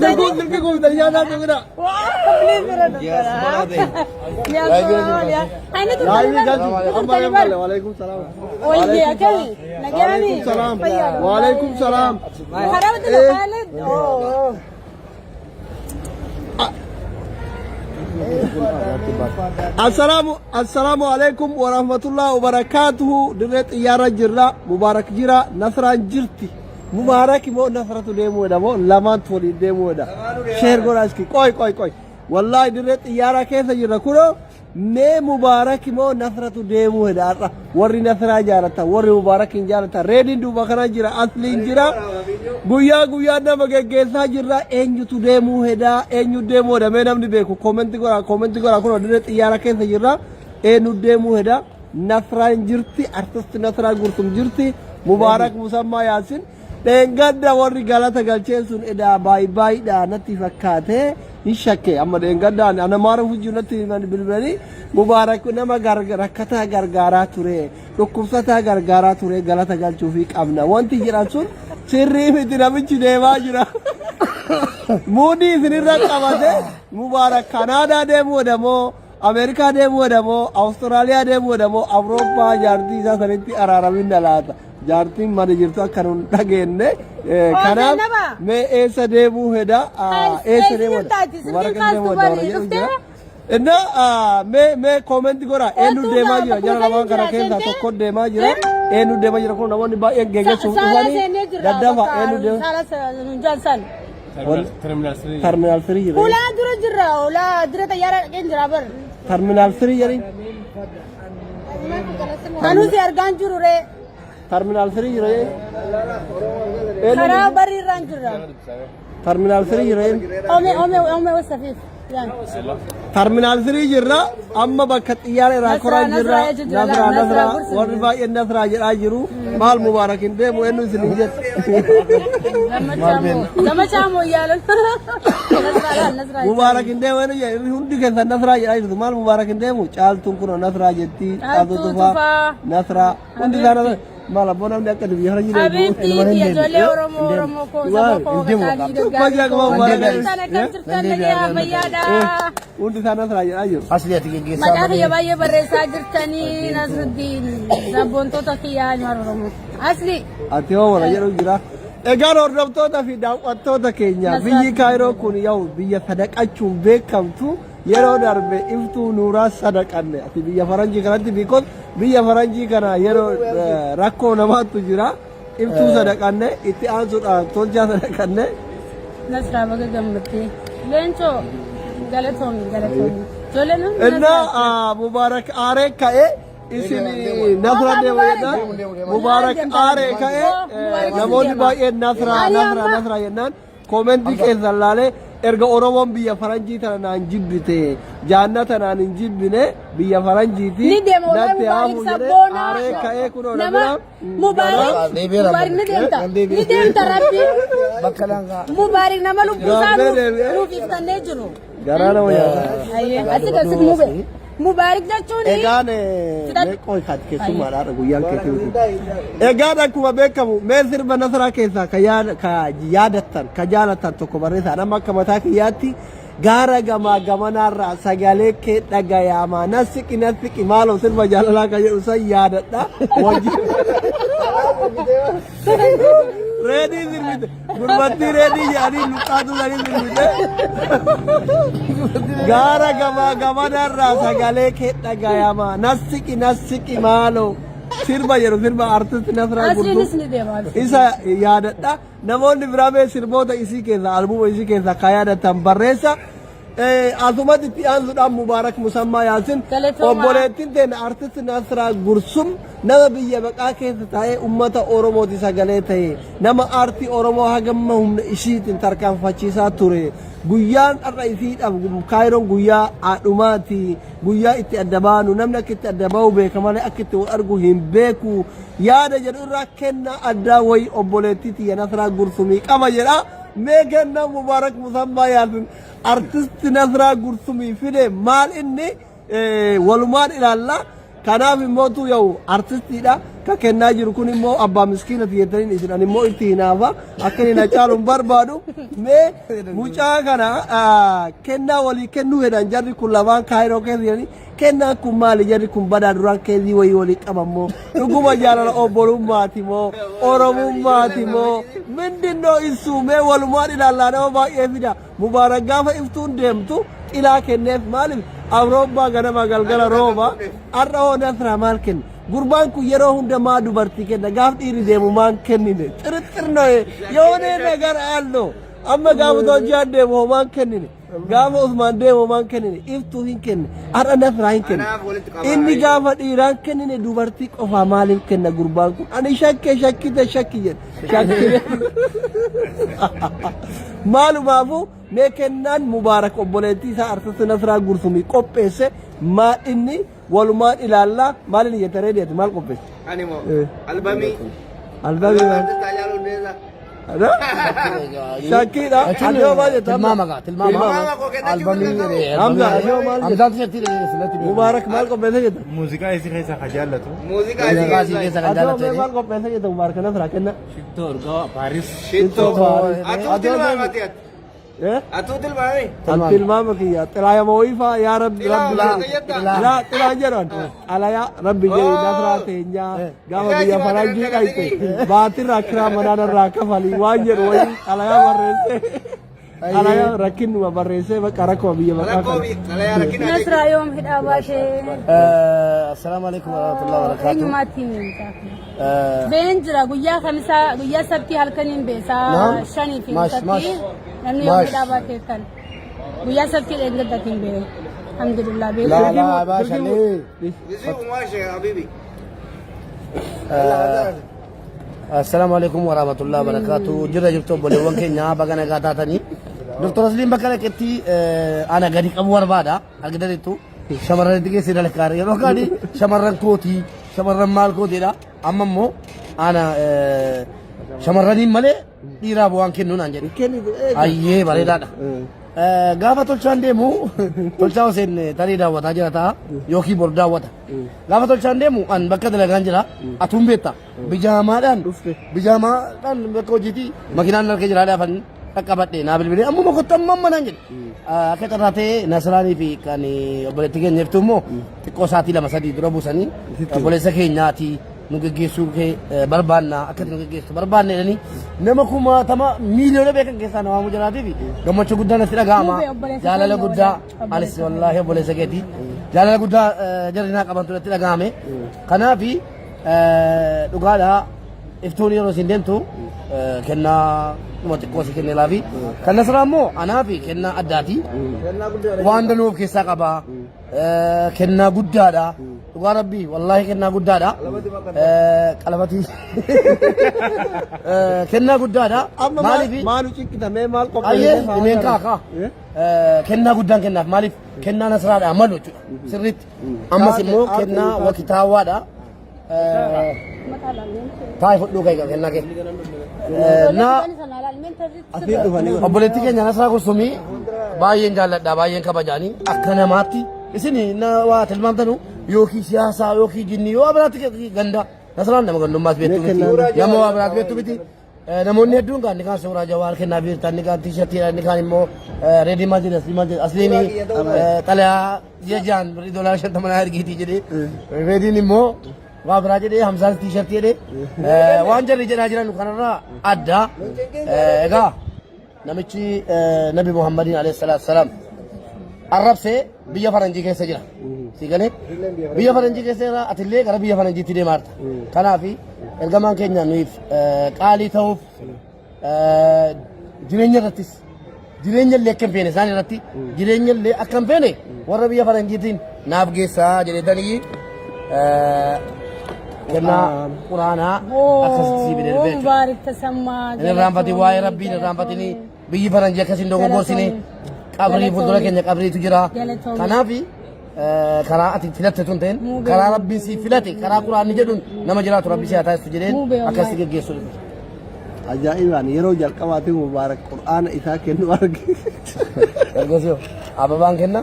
Silkuu silkii kuuftan nyaataa tuqina. Laayivii galchu. Amma gammale. Waalaikum salaam. Waalaikum salaam. Waalaikum salaam. Assalaamu assalaamu alaikum wa rahmatullahi wa barakaatuhu. Dirree xiyyaara jirra. Mubaarak jira. Nasraan jirti. Mubaarak immoo Nasratu deemuu jedha moo lamaantu waliin deemuu jedha. Sheer godhaa iski. Qoy qoy qoy. Wallaahi dirree xiyyaaraa keessa jirra kunoo mee Mubaarak moo Nasratu deemuu jedha har'a. Warri Nasraa jaalatan warri Mubaarak hin jaalatan. Reediin duuba kana jira asliin jira. Guyyaa guyyaa nama geggeessaa jirra eenyutu deemuu heda eenyu deemuu heda mee namni beeku koomenti godhaa koomenti godhaa kunoo dirree xiyyaara keessa jirra eenyu deemuu heda. Nasraan jirti artisti Nasraa Gursum jirti Mubaarak Musammaa Yaasin dheengadda warri galata galcheen sun edaa baay baay'dha natti fakkaate hin shakke amma dheengadda ana maara hujju natti himan bilbilanii Mubaarak nama rakkataa gargaaraa ture dhukkubsataa gargaaraa ture galata galchuufii qabna wanti jedhan sun sirrii miti namichi deemaa jira muudii isinirra qabate Mubaarak Kanaadaa deemuu moo Ameerikaa deemuu hedha moo Awustiraaliyaa deemuu hedha moo Awurooppaa jaartii isaa sanitti araaramin laata? Jaartiin mana jirtu akka nun dhageenne. Kanaaf mee eessa deemuu hedha? Eessa deemuu hedha? Mubarak eessa deemuu hedha warra jedhu jira. Inna mee mee koomenti godha eenyu deemaa jira jara lamaan kana keessaa tokko deemaa jira eenyu deemaa jira kun namoonni baay'een geggeessuuf dhufanii daddafa eenyu deema. Terminal 3. Terminal 3 jira. Ulaa dura jirra. Ulaa dura xayyaara dhaqeen jira bar. Terminal 3 jedhi. Kanuusi argaan jiru ree. Terminal 3 jira. Karaa barri irraan jirra. Terminal 3 jira. Ome ome ome wasafiif. Yaan. Terminal 3 jirra. Amma bakka xiyyaara irraa koraa jirra. Nasraa jechuudha. Nasraa Nasraa Nasraa gorsa. warri baay'een Nasraa jedhaa jiru. Maal Mubaarak hin deemu eenyu isin hin jedhu. Gamachaa moo yaalan. Nasraa Nasraa. Mubaarak hin deemu eenyu jedhu hundi keessan Nasraa jedhaa jirtu. Maal Mubaarak hin deemu caaltuun kun Nasraa jetti. Caaltuu Tufaa. Nasraa hundi isaa Nasraa. Maal abboo namni akka biyya kana jiru. Habiibtii fi ijoollee Oromoo Oromoo koo saba koo qaqaalii gaggaarii koo. Jirtan akkam jirtan nagayaa fayyaadha. Hundi isaa Nasraa jedhaa jiru. Asli ati geggeessaa Maqaa kiyya baay'ee barreessaa jirtanii Nasruddiin sabboontota kiyyaa ilmaan Oromoo. Asli Ati hoo wala jedhu jira. Egaan hordoftoota fi daawwattoota keenya biyyi Kaayiroo kun yaa'u biyya sadaqachuun beekamtu yeroo darbe iftuu nuuraa sadaqanne ati biyya faranjii kanatti because biyya faranjii kana yeroo rakkoo namaattu jira iftuu sadaqanne itti aansuudhaan tolchaa sadaqanne. Nasraa baga gammaddee. Leencoo galatoomi galatoomi. Ijoolleen hundi Innaa Mubaarak aaree ka'ee isin Nasra deema jennaan Mubaarak aaree ka'ee namoonni baay'een Nasra Nasra Nasra jennaan koomentii keessan laalee erga Oromoon biyya faranjii tana naan jibbite jaannata naan hin jibbine biyya faranjiiti Ni deema wallahi natti Mubaarak haafu jedhee sabboona. aaree ka'ee kunoo Nama na bira Mubaarak Mubaarak ni deemta ni deemta rabbi Bakka langaa. Mubaarak nama lubbuu isaa Gaaffee nuuf deebi'ee. nuuf iftannee jiru. Garaa nama nyaata. Ayyee asi kan mube Mubaarak jechuun Egaan meeqoo isaati keessummaadha guyyaan keetii miti. Egaan akkuma beekamu mee sirba Nasraa keessaa ka yaadattan ka jaalattan tokko barreessaa nama akka mataa kiyyaatti gaara gamaa gamanaarraa sagalee kee dhagayaamaa nasiqi nasiqi maaloo sirba jaalalaa kan jedhu san yaadadha. Wajjin. Reedii sirbite. Gurbattii reedii jedhanii luqqaatu sanii sirbite. Gaara gamaa gamanarraa sagalee kee dhagayama. Nasiqi nasiqi maaloo. Sirba jedhu sirba artisti Nasraa Gurtuu. Asliinis ni deema. Isa yaadadha. Namoonni biraa mee sirboota isii keessaa albuuma isii keessaa kan yaadatan barreessa. Asumatti itti aansuudhaan Mubaarak Musammaa Yaasin Galatoomaa. obboleettiin teenya artisti Nasraa Gursum nama biyya baqaa keessa taa'ee uummata Oromooti sagalee ta'e nama aartii Oromoo hagamma humna ishiitiin tarkaanfachiisaa ture guyyaan har'a isiidhaaf Kaayiroon guyyaa haadhumaati guyyaa itti adda baanu namni akka itti adda bahu beeka malee akka itti wal argu hin beeku yaada jedhu irraa kennaa addaa wayii obboleettii tiyya Nasraa Gursumii qaba jedha. Mee kennaa Mubaarak Musammaa Yaasin artisti Nasraa Gursumii fide maal inni walumaan ilaalla. Kanaaf immoo tu yaa'u artistiidha. Ka kennaa jiru kun immoo abbaa miskiinati jettaniin isin ani immoo itti hinaafa akka inni na caalu hin barbaadu. Mee mucaa kana kennaa walii kennuu fedhan jarri kun lamaan Kaayiroo keessa jiranii kennaan kun maali jarri kun badaa duraan keezii wayii walii qaban moo dhuguma jaalala obbolummaati moo oromummaati moo mindinnoo ibsuu mee walumaan ilaallaa nama baay'ee fida. Mubaarak gaafa iftuun deemtu xilaa kenneef maaliif Awurooppaa ganama galgala rooba har'a hoo Nasraa maal kenne gurbaan kun yeroo hunda maa dubartii kenna gaaf dhiirri deemu maan kennine xirixxir noye yoonee nagar allo amma gaafa Tolchaan deemu hoo maan kennine gaafa Usmaan deemu hoo maan kennine iftuu hin kenne har'a Nasraa hin kenne Kanaaf walitti qabaa. inni gaafa dhiiraan kennine dubartii qofaa maaliif kenna gurbaan kun ani shakke shakkite shakki jedhe shakkite Maalumaafuu mee kennaan Mubaarak obboleettii isaa Artisti Nasraa Gursumii qopheesse maal inni walumaan ilaallaa maal inni jette reedi ati maal qopheesse? Ani moo albamii. Albamii maal? Artist Haacaaluu Hundeessaa. Shakkiidha. Ati hoo maal jetta? Tilmaama gaa tilmaama. Tilmaama koo kennachuu Albamii danda'u. jedhee. Hamza, ati hoo maal jetta? Hamzaan sirriitti filatti beeku. Mubaarak maal qopheesse jetta? Muuziqaa isii keessaa ka jaallatu. Muuziqaa Muuziqaa isii keessa kan Ati hoo jaallatu mee jedhee. maal qopheesse jetta Mubaarak Nasraa kenna? Shittoo urgaawaa Paaris. Shittoo. Paaris. Atuu tilmaamati ati. Eh? Atuu tilmaami. An tilmaama kiyya xilaayama wayii yaa rabbi Xilaa rabbi laa jedhi. jetta. Laa xilaan jedhan xalayaa rabbi jedhi nasraa teenyaa gaafa biyya faranjii dhayte baatirraa kiraa manaan irraa kafalii waan jedhu wayii xalayaa barreessee xalayaa rakkinnuma barreessee bakka rakkoo biyya baqaa Rakkoo kana. biyya xalayaa rakkina Nasraa yoom hidhaa baatee? Assalaamu alaikum warahmatullahi wabarakatuh. Eenyumaatti himi? Been jira guyyaa kamisaa guyyaa sabtii halkaniin beesaa Naam. shanii fi Maash, sabtii maash. namni yoom Maash. hidhaa baatee kan guyyaa sabtii dheengaddatiin bee alhamdulillah bee Laa laa baashalee. Bisi umaashe habibi. Assalaamu alaikum warahmatullahi wabarakatuh. Jirra jirtu obboleewwan keenya baga nagaa taatanii. Dr. Asliin bakka dhaqetti ana gadi qabu barbaada. Argitaniittu shamarranitti geessee dalakaara. Yeroo kaani shamarran kootii shamarran maal kootiidha. Amma immoo ana shamarraniin malee dhiiraaf waan kennu naan jedhe. Ayyee bareedaadha. Gaafa tolchaan deemu tolchaa Hussein tarii daawwataa jira ta'a yookiin bor daawwata. Gaafa tolchaan deemu an bakka dalagaan jira atuun beekta. Bijaamaadhaan bijaamaadhaan bakka hojiitii makinaan harka jira dhaafan qaqqabadhe naa bilbilee ammuma kottu amma amma naan jedhe. Akka carraa ta'ee Nasraanii fi kan obboleettii keenya iftuu immoo xiqqoo sa'aatii lama sadii dura buusanii obboleessa keenyaati nu geggeessuu kee barbaanna akka nu geggeessu barbaanna jedhanii nama kumaatama miiliyoona beekan keessaa na waamuu jiraatiif gammachuu guddaa natti dhaga'ama. Mube, obboleessa Jaalala keenya guddaa waliin. anis wallaahi obboleessa keeti jaalala guddaa jarri naa qabantu natti dhaga'ame. Kanaafi Dhugaadha iftuun yeroo isin deemtu kennaa dhuma xiqqoo si kennee laafi. Kan Nasraa immoo anaa fi kennaa addaati. Waan danuu of keessaa qaba. Kennaa guddaadha. Dhugaa rabbii wallaahi kennaa guddaadha. Qalabatii. Kennaa guddaadha. Amma Maaliif? maalu cinqitamee maal Ayyee qopheessee himeen kaa kaa. Kennaa guddaan kennaaf maaliif? Kennaa Nasraadhaa malu jechuudha. Sirriitti. Ammas immoo kennaa wakitaawaadha. Taa'i fudhuu kee kennaa kee. Na Asiin dhufanii obboleettii keenya Nasraa Gursumii baay'een jaalladha baay'een kabajaanii akka namaatti isin na waa tilmaamtanu yookiin siyaasaa yookiin jinnii yoo biraatti ganda Nasraan nama gandummaas beektu miti nama waa biraatti beektu miti. Namoonni hedduun kaan inni kaan suuraa Jawaar kennaa jirta, inni kaan tiishartiidha, inni kaan immoo reedii maal jedhe aslii maal jedhe asliin xalayaa ji'a ja'an birrii doolaara 50 naa ergiitii jedhee reediin immoo waa biraa jedhee Hamzaan tiishartii jedhee waan jarri jedhaa jiran kanarraa adda. Egaa namichi Nabi Muhammadiin alayhi salaatu salaam arrabsee biyya faranjii keessa jira. Si galee biyya faranjii keessa jira atillee gara biyya faranjiitti deemaa jirta. Kanaaf ergamaan keenya nuyiif qaalii ta'uuf jireenya irrattis jireenya illee akka hin feene isaan irratti jireenya illee akka hin feene warra biyya faranjiitiin naaf geessaa jedheetanii kennaa quraanaa akkasitti sii fidee dhufe jechuudha. Mubaarik Tasammaa. Hin irraanfatin waa'ee rabbii hin irraanfatini biyyi faranjii akkasiin dogogorsine qabrii fuuldura keenya qabriitu jira. Galatoomii. Kanaaf karaa ati filatte tun ta'in karaa rabbiin sii filate karaa quraanni jedhuun nama jiraatu rabbi si haa taasisu jedheen Muubee wallahi. akkasitti geggeessu dhufe. Ajaa'ibaan yeroo jalqabaatiif Mubaarak qur'aana isaa kennu arge. Ergasii ababaan kenna.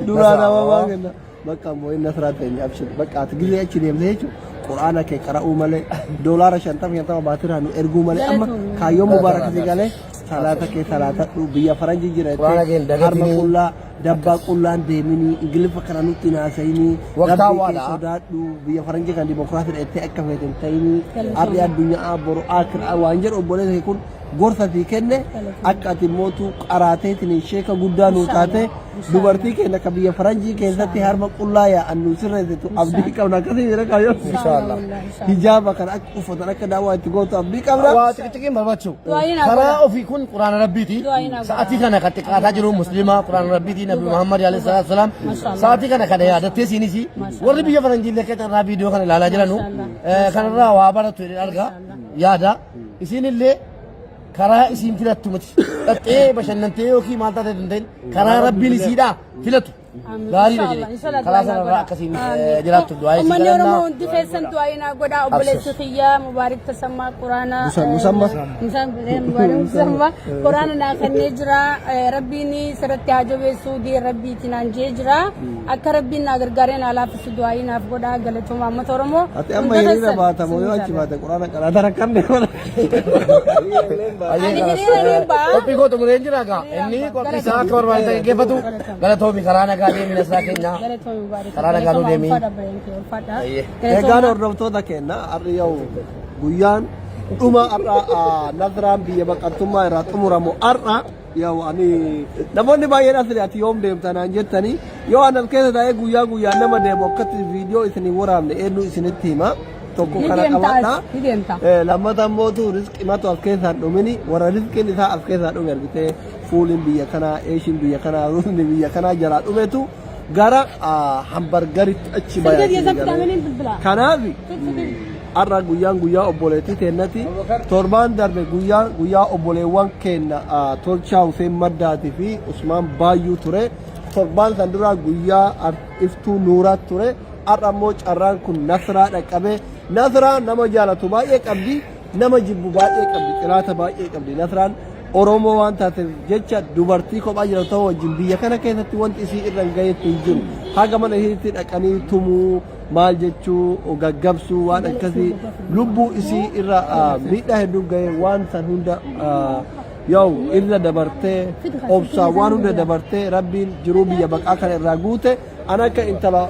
Duraan ababaa kenna. Bakka ammoo inni asirraa teenya abshir. Bakka ati gizee achi deemtee jechuun quraana kee qara'uu malee doolaara 50 50 baatiraa nu erguu malee amma kaayyoon mubaarak si galee salaata kee salaatadhu biyya faranjii jira Quraana kee hin jettee harma dagatinii. qullaa dabbaa qullaan deeminii ingiliffa kana nutti hin haasa'inii Waqtaa rabbii kee waadha. sodaadhu biyya faranjii kan dimokiraasii jettee akka feete hin ta'inii har'i addunyaa boru akiraa waan jedhu obboleessa kee kun gorsa sii kenne akka ati mootu qaraateetiin sheeka guddaa nuu taate dubartii keenya ka biyya faranjii keessatti harma qullaa yaa'an nu sirreessitu abdii qabna akkasii jira kaayyoo Inshaallah. hijaaba kana akka uffatan akka daawwaa itti gootu abdii qabna. Waa xixiqqeen barbaachisu. Du'aayin haa Karaa godha. ofii kun quraana rabbiiti. Du'aayin haa godha. Sa'aatii kana kan xiqqaataa jiru musliima quraana rabbiiti Nabi Muhammad alayhi salaatu wasalaam. Mashallah. Sa'aatii kana kana yaadattee siinis warri biyya faranjiillee akka carraa viidiyoo kana ilaalaa jiranu Mashallah. kanarraa waa baratu jedhee arga yaada. Isiinillee karaa isiin filattu miti. Dhaxxee bashannantee yookiin maal taatee hin ta'in karaa rabbiin isiidhaa filatu. Gaariidha jedhee. Karaa sanarraa akkasiin jiraattu du'aa isii Uummanni Oromoo kadhannaa. hundi keessan du'aa inaa godhaa obboleessi kiyyaa Mubaarik Tasammaa Quraana. Musamma. Mubaarik Musammaa Quraana naa kennee jira. Rabbiin sirratti haa jabeessu diin rabbiitiin naan jee jira. Akka rabbiin naa gargaaree naa laaffisu du'aa inaaf godhaa galatooma uummata Oromoo. Ati amma Hunda hiriira keessan baata moo yoo achi baate quraana qaraata rakkanne mana. Ani hiriira niin ba'a. Qophii koo xumureen jira egaa. Inni qophii isaa akka barbaade gaggeeffatu. Galatoomi karaa nagaa deemi nasraa keenya. Galatoomi Mubaarik. Karaa nagaa nuu deemi. Ulfaadha Bireenkee ulfaadha. Ayyee. Egaan hordoftoota keenya har'i yoo guyyaan dhuma har'a Nasraan biyya baqattummaa irraa xumuramu har'a yoo ani namoonni baay'een asli ati yoom deemta naan jettanii yoo an as keessa taa'ee guyyaa guyyaan nama deemu akkatti viidiyoo isinii waraabne eenyu isinitti hima tokko Ni kana deemta qabadha. as, ni deemta. Lammata ammootu rizqimatu as keessaan dhumini warra rizqiin isaa as keessaa dhume argitee fuuliin biyya kanaa eeshiin biyya kanaa ruuzni biyya kanaa jalaa dhumetu gara hambargaritti achi Silkii bayaa keessatti hidhamanii bilbilaa. Kanaaf har'a guyyaan guyyaa obboleettii teennati torbaan darbe guyyaan guyyaa obboleewwan keenna Tolchaa Huseen Maddaatii fi Usmaan Baayyuu ture torbaan san duraa guyyaa Iftuu Nuuraa ture har'a immoo carraan kun Nasraa dhaqqabe Nasraa nama jaalatu baay'ee qabdi nama jibbu baay'ee qabdi xilaata baay'ee qabdi Nasraan Oromoo waan taateef jecha dubartii kophaa jiratu ta'uu wajjin biyya kana keessatti wanti isii irra hin gaheetti hin jiru haga mana isiitti dhaqanii tumuu maal jechuu gaggabsuu waan akkasii lubbuu isii irra miidhaa hedduu gahee waan san hunda yoo irra dabartee obsaa waan hunda dabartee rabbiin jiruu biyya baqaa kana irraa guute an akka intala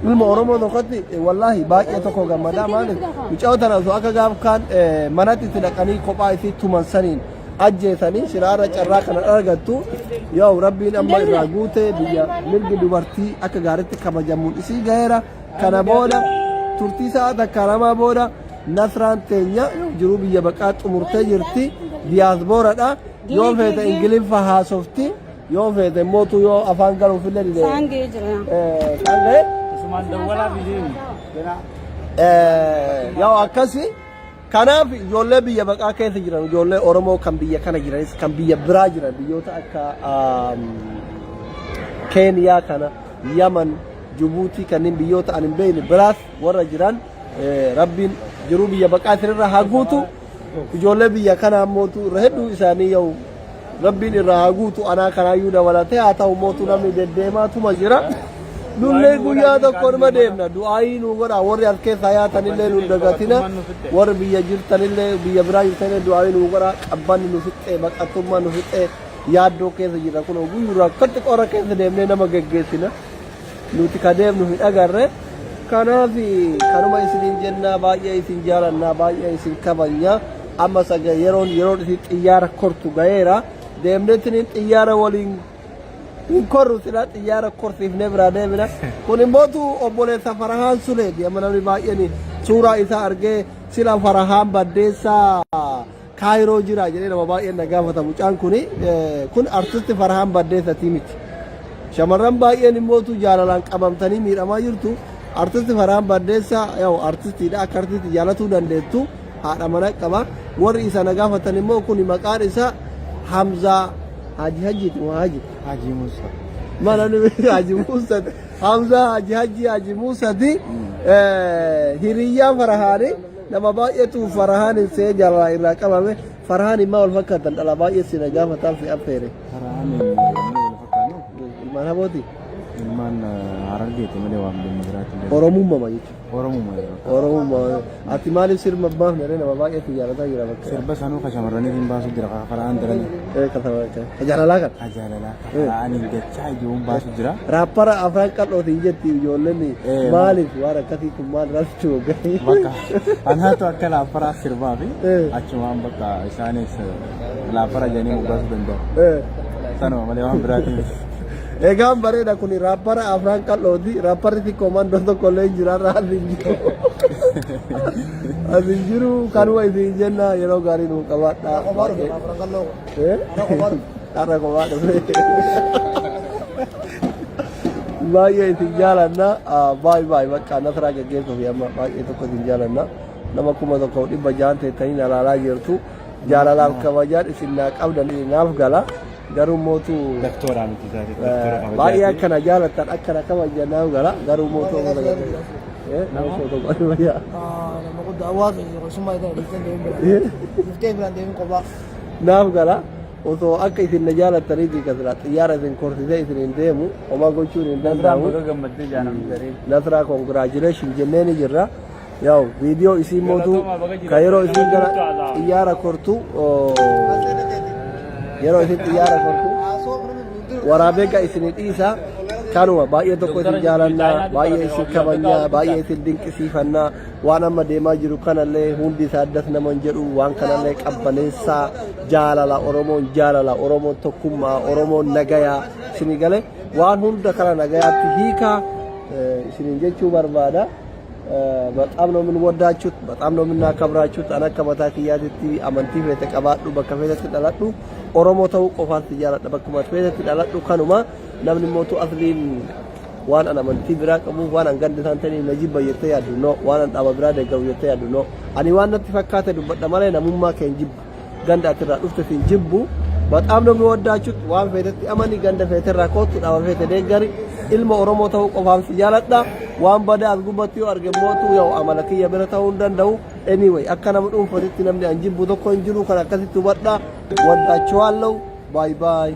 ilma Oromoo tokkotti wallaahi baay'ee tokko gammadaa maaliif mucayoo tana osoo akka gaaf kaan manatti itti dhaqanii kophaa isii tuman saniin ajjeesanii shiraarra carraa kana argattu yoo rabbiin amma irraa guute biyya mirgi dubartii akka gaariitti kabajamuun isii gaheera kana booda turtii sa'a takka lamaa booda Nasraan teenya jiruu biyya baqaa xumurtee jirti diyaasbooradha yoo feete ingiliffa haasofti yoo feete mootu yoo afaan galuufillee dide Saan ga'ee jira. Saan ga'ee Isumaan dawwalaa fi deemi. Yoo akkasi kanaaf ijoollee biyya baqaa keessa jiran ijoollee Oromoo kan biyya kana jiranis kan biyya biraa jiran biyyoota akka Keeniyaa kana Yaman Jibuutii kanneen biyyoota ani hin beekne biraas warra jiran rabbiin jiruu biyya baqaa isinirra haa guutu ijoollee biyya kanaa mootu irra hedduu isaanii yoo Rabbiin irraa haa guutu anaa kanaayyuu dabalatee haa ta'u mootu namni deddeemaatuma jira. Nullee guyyaa tokko numa deemna du'aayii nuu godha warri as keessaa yaatanillee nu dagatina warri biyya jirtanillee biyya biraa jirtanillee du'aayii nuu godha qabbanni nu fixxee baqattummaa nu fixxee yaaddoo keessa jirra kun guyyuurraa akkatti qora keessa deemnee nama geggeessina nuti ka deemnu hin agarre kanaaf kanuma isiniin jennaa baay'ee isin jaalannaa baay'ee isin kabajna amma saga yeroon yeroon isin xiyyaara kortu gaheera deemneetiniin xiyyaara waliin hin korru silaa xiyyaara korsiifnee biraa deemina kun immootu obboleessa Farahaan Suleeti amma namni baay'een suuraa isaa argee sila Farahaan Baddeessaa Kaayiroo jira jedhee nama baay'een na gaafata mucaan kuni kun artisti Farahaan Baddeessatii miti. Shamarran baay'een immootu jaalalaan qabamtanii miidhamaa jirtu. Artisti Farahaan Baddeessaa yaa'u artistiidha akka artisti jaalatuu dandeettu haadha mana qaba. Warri isa na gaafatan immoo kun maqaan isaa Hamzaa Haji Hajiiti moo Haji? Haji Musa. Mana namni Haji Musa Hamzaa Haji Haji Haji Musati hiriyyaa Farahaani Nama baay'eetu Farahaan hin see jaalala irraa qabame. Farahaan immaa wal fakkaatan dhala baay'ee si na gaafataan fi affeere. Farahaan wal fakkaatu. Ilmaan habooti. Ilmaan Harargeeti malee waan dhimma biraatti hin beeku. Oromummaa jechuudha. Oromummaa yeroo. Oromummaa. Ati maaliif sirba baafne ree nama baay'eetu jaalataa jira bakka. Sirba sanuu ka shamarraniif hin baasu jira ka karaan daranii. Ee katama ka jaalalaa kan. Ka jaalalaa ka karaan hin dachaa ijoon baasu jira. Raappara afran qal'ootiin jetti ijoolleen Eh, maaliif waan akkasii kun maal raabsitu waggaa. Bakka anaatu akka laapparaa sirbaa fi Eh. achumaan bakka isaanis laappara jedhanii moggaasuu danda'u. Eh. Sanuma malee waan biraatiin miti. Egaan bareeda kun raappara afran qal'ooti. Raapparri xiqqoo mandoo tokko illee hin jira irraa as hin jiru. As hin jiru kanuma isin jenna yeroo gaarii nuu qabaadha. Eh? Har'a kophaa dhufe. Baay'ee isin jaalanna. Baay'ee baay'ee bakka nasraa geggeessuuf amma baay'ee tokko isin jaalanna. Nama 1600 teettanii na ilaalaa jirtu. Jaalalaaf kabajaan isin naa qabdan naaf gala. Garuu mootu Daktoraa miti isaati. Doktora kabajaati. Baay'ee akkana jaalattan akkana kabajan naaf gala. Garuu mootu nama 1000. Nama guddaa hawaasa osummaa isaa dhiiftee deemuun bira. Dhiiftee biraan deemuun kophaa. Naaf gala. Osoo akka isin na jaalattaniiti kasira xiyyaara isin korsisee isin hin deemu homaa gochuun hin Nasraan danda'amu. baga gammaddee jaanam gareen. Nasraa congratulation jennee ni jirra. Yaa'u viidiyoo isiin mootu Galatoomaa baga ka yeroo jiraatte. isiin gara Nama xiyyaara kortu yeroo isiin xiyyaara kortu waraabee ga isinii dhiisa kanuma baay'ee tokko isin jaalannaa baay'ee isin kabajnaa baay'ee isin dinqisiifannaa waan amma deemaa jiru kanallee hundi isaa addas nama hin jedhu waan kanallee qabbaneessaa jaalala Oromoon jaalala Oromoon tokkummaa Oromoon nagayaa isinii gale waan hunda kana nagayaatti hiikaa isiniin jechuu barbaada. በጣም ነው የምንወዳችሁት፣ በጣም ነው የምናከብራችሁት። An akka mataa kiyyaatitti amantii feete qabaadhu bakka feetetti dhaladhu Oromoo ta'uu qofaan si jaaladha bakkuma feetetti dhaladhu kanuma namni mootu asliin waan an amantii biraa qabuuf waan an ganda isaan ta'aniif na jibba jettee yaaddu no waan an dhaaba biraa deeggaru jettee yaaddu no ani waan natti fakkaate dubbadha malee namummaa kee hin jibbu ganda ati irraa dhufte sin jibbu በጣም ነው የሚወዳችሁት waan feetetti amani ganda feete irraa kootu dhaaba feete deeggari ilma Oromoo ta'uu qofaan si jaaladha waan badaa as gubbatti yoo arge mootu yoo amala kiyya bira ta'uu hin danda'u anyway akka nama dhuunfatitti namni an jibbu tokko hin jiru kan akkasitti hubadha ወዳችኋለሁ bye bye.